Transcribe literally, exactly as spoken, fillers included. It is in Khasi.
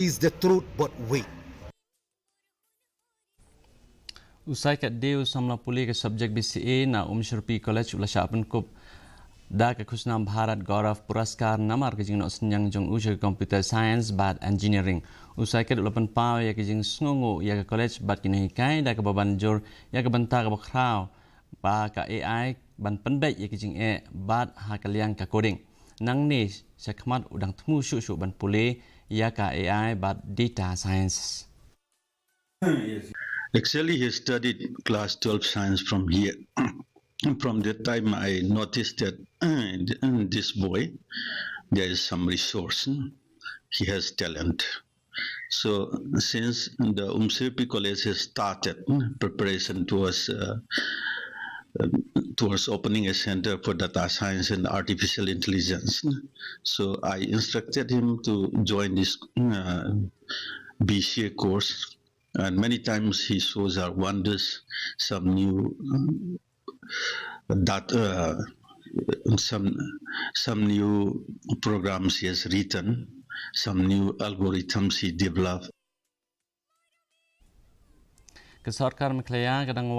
is the truth, but wait. U Saikat Deu, samla pule ka subject B C A na Umshyrpi College, u la shah pynkup da ka khusnam Bharat Gaurav Puraskar namar ka jingnoh synñiang jong u sha ka Computer Science bad Engineering. U Saikat u la pynpaw ïa ka jingsngewnguh ïa ka college bad ki nonghikai da kaba ban jur ïa ka bynta kaba khraw ba ka A I ban pynbeit ïa ka jingeh bad ha ka liang ka coding. Nangne shakhmat u dang thmu shuh shuh ban pule ïa ka A I bad data science. Actually, he studied class twelve science from here. From that time, I noticed that uh, this boy, there is some resource. Hmm? He has talent. So, since the Umsirpi College has started hmm, preparation towards uh, um, towards opening a center for data science and artificial intelligence, hmm? So I instructed him to join this uh, B C A course, and many times he shows our wonders, some new um, that uh, some some new programs he has written, some new algorithms he developed. Ka sorkar Meghalaya ka dang